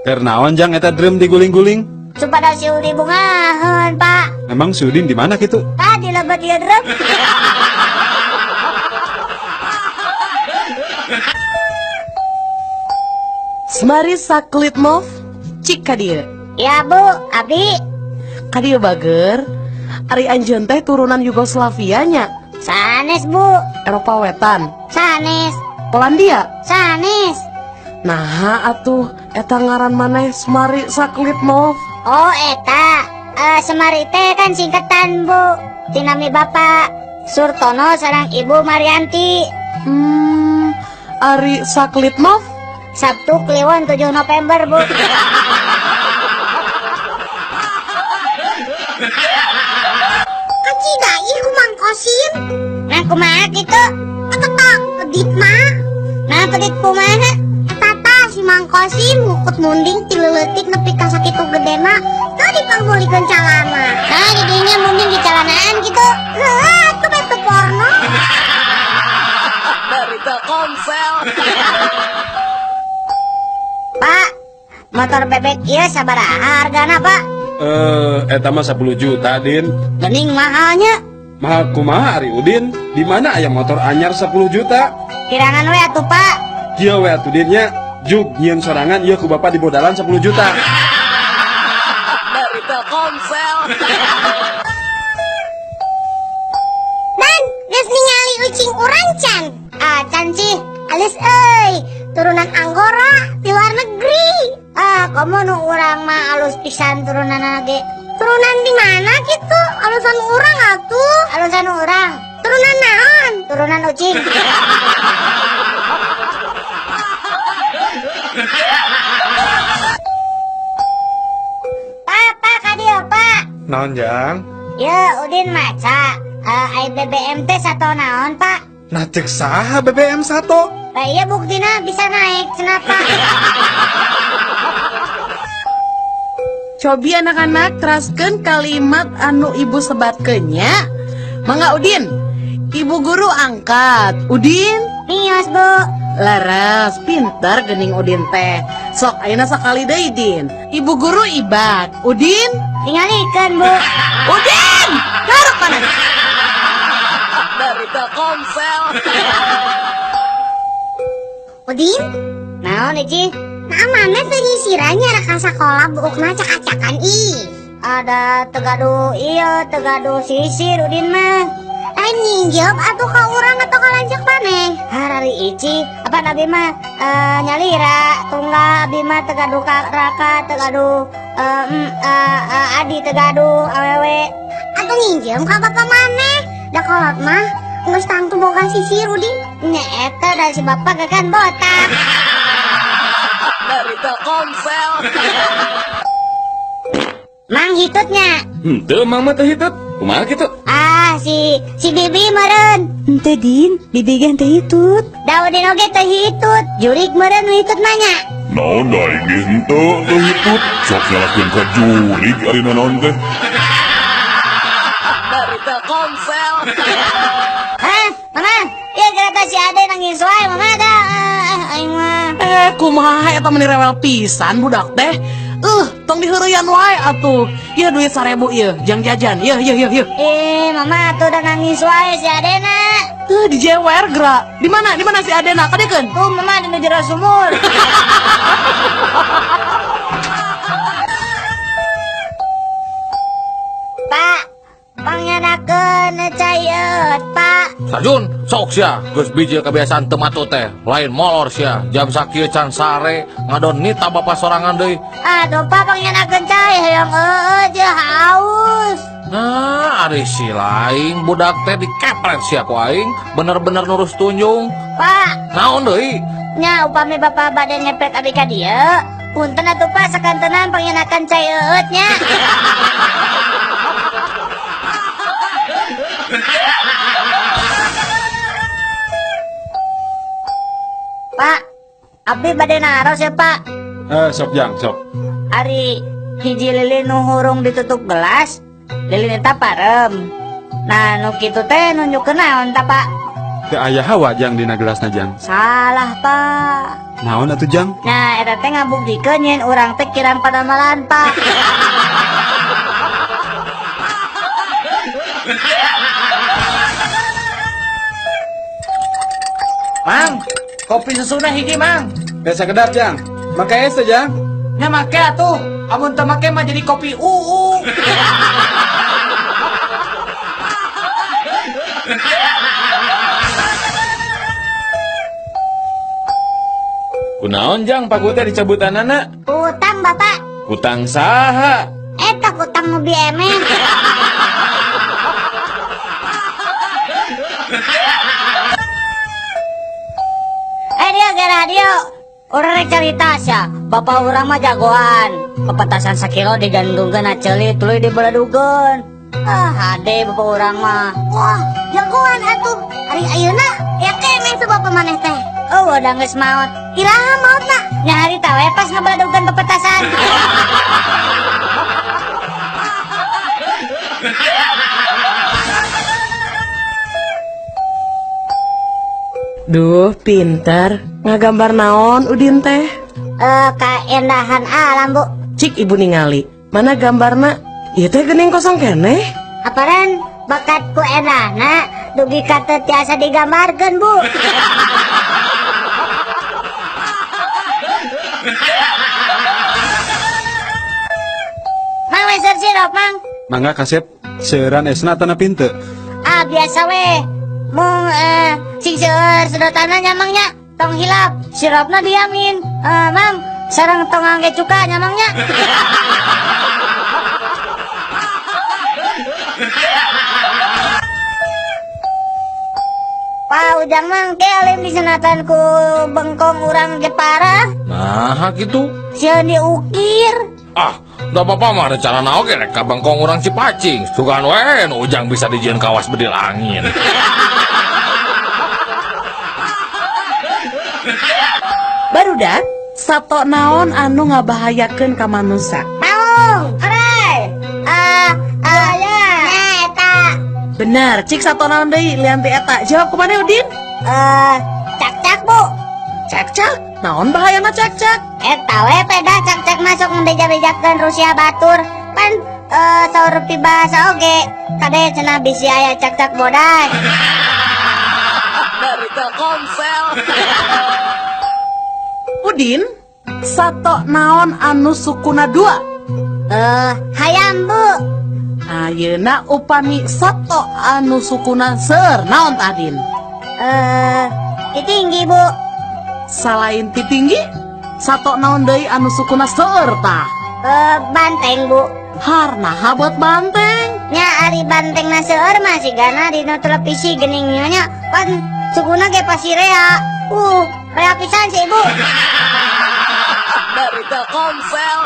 Keur naon, Jang, eta drum diguling-guling? Supados si Udin bungaheun, Pak. Emang si Udin di mana kitu? Tah, di lebet ieu drum. Semari Saklitmov, cik ka dieu. Ya, Bu, abi. Ka dieu, bager. Ari anjeun teh turunan Yugoslavia nya? Sanes, Bu. Eropa Wetan? Sanes. Polandia? Sanes. Nah, atuh eta ngaran maneh Semari Saklitmov? Oh, eta. Semari teh kan singkatan, Bu. Tinami Bapak Surtono sareng Ibu Marianti. Ari Saklitmov? Sabtu Kliwon 7 November, Bu. Kacida ih ku Mang Kosim. Nah, kumaha kitu? Eta tah peditna. Nah, pedit kumaha? Eta tah si Mang Kosim ngukut munding ti leutik nepi ka sakitu gedena teu dipangmeulikeun calana. Nah, didinya munding di calanaan gitu. Heuh, atuh batu porno. Dari Telkomsel. Pak, motor bebek ieu sabaraha hargana, Pak? Eh, eta mah 10 juta, Din. Gening mahalnya. Mahal kumaha, ari Udin? Di mana aya motor anyar 10 juta? Kirangan we atuh, Pak. Kieu we atuh, Din, nya. Jug nyieun sorangan ieu ku bapak dibodalan 10 juta. Dari Telkomsel. Dan geus ningali ucing urang can? Acan sih. Alus euy, turunan Anggora di luar negeri. Ah, komo nu urang mah alus pisan turunanna ge. Turunan di mana gitu? Alusan urang atuh. Alusan urang. Turunan naon? Turunan ucing. Pak, Pak, kadieu, Pak. Naon, Jang? Ya, Udin maca. Ai BBM teh sato naon, Pak? Nah, cek saha BBM sato? Lah iya, buktina bisa naik, cenah, Pak. Cobi anak-anak teraskeun kalimat anu ibu sebatkeun nya. Mangga, Udin. Ibu guru angkat. Udin? Mios, Bu. Leres, pinter gening Udin teh. Sok ayeuna sakali deui, Din. Ibu guru ibak. Udin? Tingalikeun, Bu. Udin! Garuk mana? Dari Telkomsel. Udin? Naon, Ici? Nah, mana teu nyisiran nya ka sakola buukna cak-cakan ih. Ada teu gaduh ieu, teu gaduh sisir Udin mah. Lain nginjem atuh ka urang atau ka lanceuk maneh? Harari Ici, apa abi mah nyalira tunggal, abi mah teu gaduh ka raka, teu gaduh adi, teu gaduh awewe. Atuh nginjem ka bapak maneh. Da kolot mah geus tangtu boga sisir, Udin. Nya eta da si bapak ge kan botak. Dari Telkomsel. Mang, hitutnya? Henteu, Mang mah teu hitut. Kumaha kitu? Ah, si si Bibi meureun. Henteu, Din, Bibi ge henteu hitut. Da Udin oge teu hitut. Jurik meureun nu hitut mah nya. Naon da aing ge henteu teu hitut. Sok nyalahkeun ka jurig ari nanaon teh. Dari Telkomsel. Hah, Mama? Iya, kira si Ade nangis wae, Mama dah. Ah, aing mah. Eh, kumaha eta meni rewel pisan budak teh. Tong diheureyan wae atuh. Ieu duit 1000 ieu, jang jajan. Yeuh, yeuh, yeuh, yeuh. Eh, Mama tuh udah nangis wae si Adena. Dijewer geura. Di mana? Di mana si Adena? Kadiekeun. Tuh, Mama, di nu jero sumur. Pak, pangyanakeun cai, Pak. Sarjun, sok sia, geus bijil kebiasaan teu matut teh. Lain molor sia, jam sakieu can sare, ngadon nita bapak sorangan deui. Aduh, Pak, pangyanakeun cai hayang eueuh jeung haus. Nah, ari si lain budak teh dikepret sia ku aing, bener-bener nurus tunjung. Pak, Naon deui? Nya upami Bapak bade ngepret abi ka dieu, punten atuh, Pak, sakantenan pangyanakeun cai eueut nya. Pak, abdi bade naros ya, Pak. Eh, sok, Jang, sok. Ari hiji lilin nu hurung ditutup gelas, lilin eta parem. Nah, nu kitu teh nunjukkeun naon ta, Pak? Teu aya hawa, Jang, dina gelasna, Jang. Salah, Pak. Naon atuh, Jang? Nah, eta teh ngabuktikeun yen urang teh kirang padamelan, Pak. Mang, kopi susuna hiji, Mang. Biasa kedap, Jang. Make es teh, Jang. Nya make atuh. Amun teu make mah jadi kopi uu. Kunaon, Jang, paku teh dicabutanana? Utang, Bapak. Utang saha? Eta utang nu biemen. Eh dia ge radio. Urang rek carita sia. Bapak urang mah jagoan. Pepetasan sakilo digandungkeun na ceuli tuluy dibeledugeun. Ah, hade bapak urang mah. Wah, jagoan atuh. Ari ayeuna ya keneh tuh bapak maneh teh. Oh, udah geus maot. Iraha maotna? Nya harita we pas ngebeledugeun pepetasan. Duh, pinter. Ngagambar naon Udin teh? Eh, kaendahan alam, Bu. Cik ibu ningali. Mana gambarna? Ieu teh geuning kosong keneh. Aparan bakat ku endahna dugi ka teu tiasa digambarkeun, Bu. Mang meser sirup, Mang. Mangga, kasep, seueuran esna atanapi henteu? Ah, biasa we. Mung sing seueur sedotanna nya, Mang, nya. Tong hilap, sirupna diamin. Eh, Mang, sareng tong ngangge cuka nya, Mang, nya. Pak Ujang mang ke alim disunatan ku bengkong urang Jepara. Nah, gitu. Sieun diukir. Ah, da bapak mah rencana oge rek ka bengkong urang Cipacing. Sugan we nu Ujang bisa dijieun kawas bedil angin. Barudak, sato naon anu ngabahayakeun ka manusa? Maung, orai. Ah, ah, ya. Nah, eta. Benar, cik sato naon deui lian ti eta? Jawab kumaha, Udin? Eh, cak-cak, Bu. Cak-cak, naon bahayana cak-cak? Eta we peda cak-cak masuk ngebeja-bejakeun Rusia batur. Pan saur pibasa oge. Kade cenah bisi aya cak-cak bodas. Dari Telkomsel. Udin, sato naon anu sukuna dua? Eh, hayam, Bu. Ayeuna upami sato anu sukuna seueur naon tah, Din? Eh, tinggi, Bu. Salain ti tinggi, sato naon deui anu sukuna seueur tah? Eh, banteng, Bu. Harnaha buat banteng? Nya ari banteng na seueur mah sigana dina televisi geuning nya pan sukuna ge pasti rea. Rea pisan sih, Ibu. Dari Telkomsel.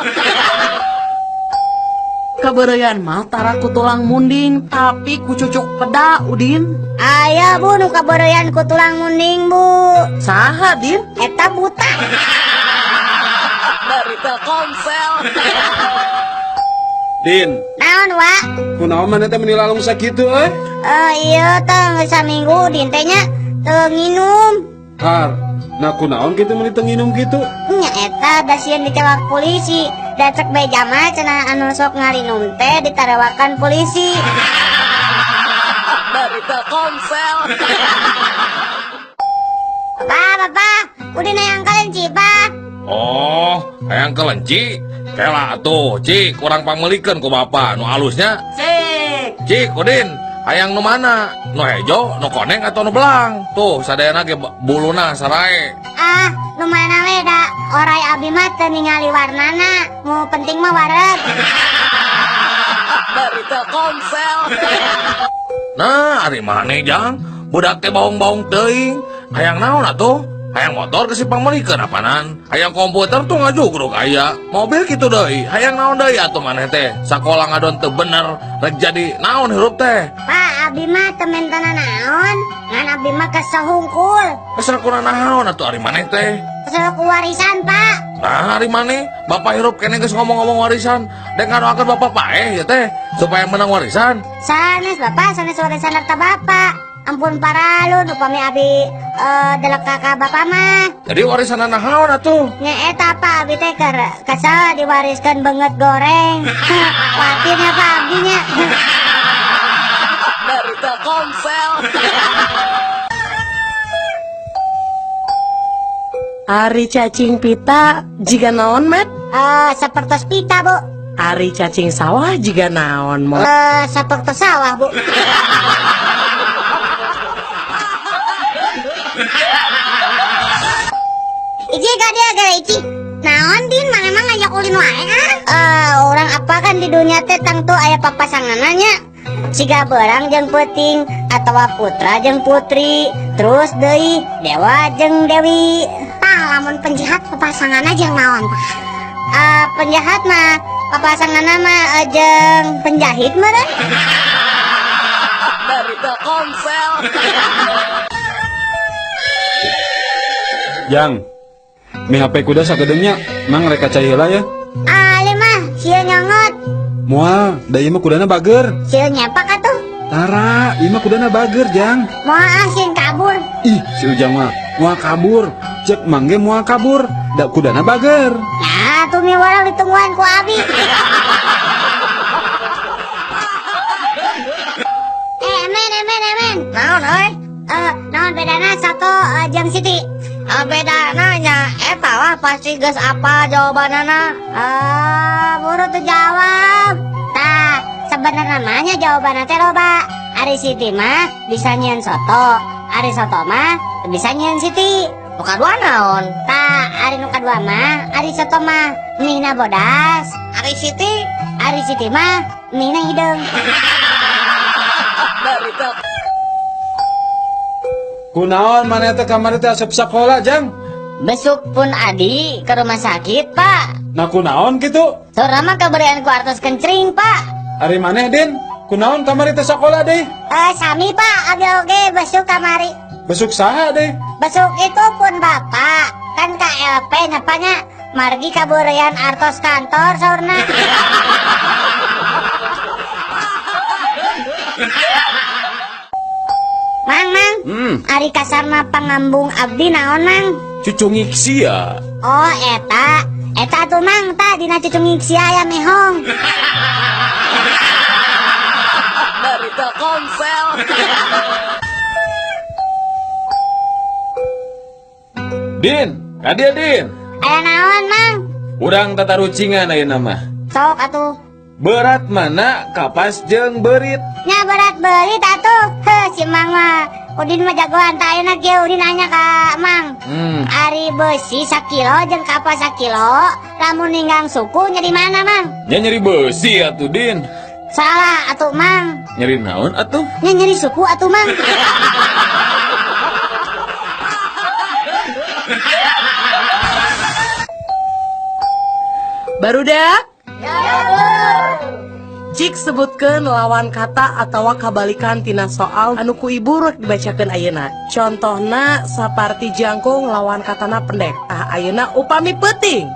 Kabeureuyan mah tara ku tulang munding tapi ku cucuk peda, Udin. Aya, Bu, nu kabeureuyan ku tulang munding, Bu. Saha, Din? Eta buta. Dari Telkomsel. Din, Naon, Wa? Kunaon maneh teh meni lalung sakitu euy? Eh, iya teh geus saminggu Udin teh nya teu nginum. Har, nah kunaon kitu meni teu nginum kitu? Nya eta da sieun dicewak polisi. Da cek beja mah cenah anu sok ngarinum teh ditarewakan polisi. Dari Telkomsel. Bapak, bapak, Udin hayang kelenci, Pak. Oh, hayang kelenci? Kela atuh, Cik, kurang pangmeulikeun ku bapak nu alusnya. Cik. Cik, Udin, hayang nu mana? Nu hejo, nu koneng atau nu belang? Tuh, sadayana ge buluna sarae. Ah, nu mana we da orai abi mah teu ningali warnana. Nu penting mah wareg. Dari Telkomsel. Nah, ari maneh, Jang? Budak teh baung-baung teuing. Hayang naon atuh? Hayang motor ke si pangmeulikeun apanan? Hayang komputer tuh ngajugruk aya. Mobil kitu deui. Hayang naon deui atuh maneh teh? Sakola ngadon teu bener, rek jadi naon hirup teh? Pak, abi mah teu mentana naon. Ngan abi mah kesel hungkul. Kesel kuna naon atuh ari maneh teh? Kesel ku warisan, Pak. Nah, ari maneh, bapak hirup keneh geus ngomong-ngomong warisan. Dek ngadoakeun bapak paeh ya teh supaya menang warisan. Sanes, Bapak, sanes warisan harta bapak. Ampun paralun upami abi delek ka bapak mah. Jadi warisan naon atuh? Nya eta Pak, abi teh keur kesel diwariskeun beungeut goreng. Kuatir nya Pak abdi nya. Dari Telkomsel. Ari cacing pita jiga naon, Met? Sapertos pita, Bu. Ari cacing sawah jiga naon, Mot? Sapertos sawah, Bu. Ici ka dia gara Ici. Naon Din, mana mah ngajak ulin wae ah? Orang apa kan di dunia teh tangtu aya papasanganna nya. Siga beurang jeung peuting atawa putra jeung putri, terus deui dewa jeung dewi. Tah lamun penjahat papasanganna jeung naon tah? Penjahat mah papasanganna mah jeung penjahit meureun. Dari Telkomsel. Jang, mi HP kuda sagedeungnya, mang rek cai heula ya. Ali mah sieun nyongot. Moal, da ieu mah kudana bager. Sieun nyepak atuh. Tara, ieu mah kudana bager, Jang. Moal ah sieun kabur. Ih, si Ujang mah moal kabur. Cek mang ge moal kabur, da kudana bager. Nah, tuh mi warang ditungguan ku abi. Emen. Naon euy? Naon bedana soto jeung Siti? Bedana nya eta lah pasti geus apa jawabanana. Buru tuh jawab. Tah, sebenarnya mah nya jawabanna teh loba. Ari Siti mah bisa nyieun soto, ari soto mah bisa nyieun Siti. Nu kadua naon? Tah, ari nu kadua mah ari soto mah mihna bodas. Ari Siti? Ari Siti mah mihna hideung. Dari Telkomsel. Kunaon maneh teh kamari teh asup sakola, Jang? Besuk pun adi ke rumah sakit, Pak. Nah kunaon kitu? Saurna mah kaberian ku artos kencring, Pak. Ari maneh, Din? Kunaon kamari teh sakola deui? Sami, Pak, abi oge besuk kamari. Besuk saha deui? Besuk itu pun Bapak. Kan KLP nyapanya margi kaburean artos kantor saurna. Mang, ari kasarna pangambung abdi naon, Mang? Cucungik sia. Oh, eta. Eta tuh, Mang, tah dina cucungik sia aya mehong. Dari Telkomsel. Din, kadia Din. Aya naon, Mang? Urang tatarucingan ayeuna mah. Sok atuh. Berat mana kapas jeung beurit? Nya berat beurit atuh. Heuh, si Mang mah. Udin mah jagoan tah ayeuna kieu Udin nanya ka Mang. Ari beusi sakilo jeung kapas sakilo, lamun ninggang suku nyeri mana, Mang? Nya nyeri beusi atuh, Din. Salah atuh, Mang. Nyeri naon atuh? Nya nyeri suku atuh, Mang. Barudak? Ya, Bu. Cik sebutkeun lawan kata atawa kabalikan tina soal anu ku ibu rek dibacakeun ayeuna. Contohna saparti jangkung lawan katana pendek. Ah ayeuna upami peuting.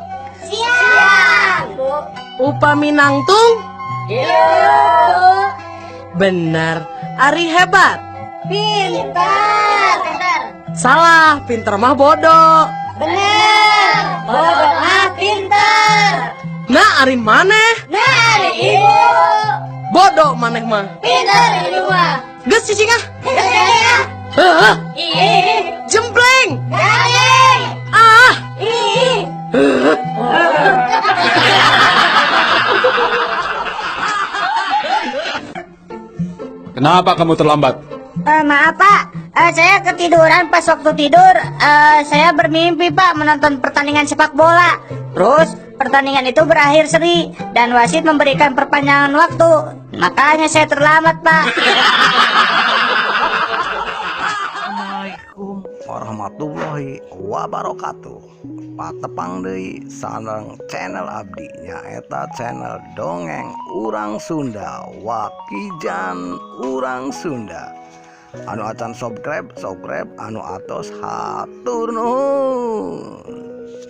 Siap, Bu. Upami nangtung? Iya, Bu. Bener. Ari hebat. Pinter. Salah, pinter mah bodoh. Bener. Bodoh mah pinter. Nah, ari maneh? Nah, ari ibu. Bodoh maneh mah. Pinter ibu mah. Geus cicing ah. Geus ah. Heuh. Ih. Jempleng. Garing. Ah. Ih. Kenapa kamu terlambat? Maaf, Pak. Saya ketiduran pas waktu tidur. Saya bermimpi, Pak, menonton pertandingan sepak bola. Terus pertandingan itu berakhir seri dan wasit memberikan perpanjangan waktu. Makanya saya terlambat, Pak. Assalamualaikum warahmatullahi wabarakatuh. Patepang deui sareng channel abdi nyaeta channel Dongeng Urang Sunda, Wakijan Urang Sunda. Anu acan subscribe, anu atos hatur nuhun.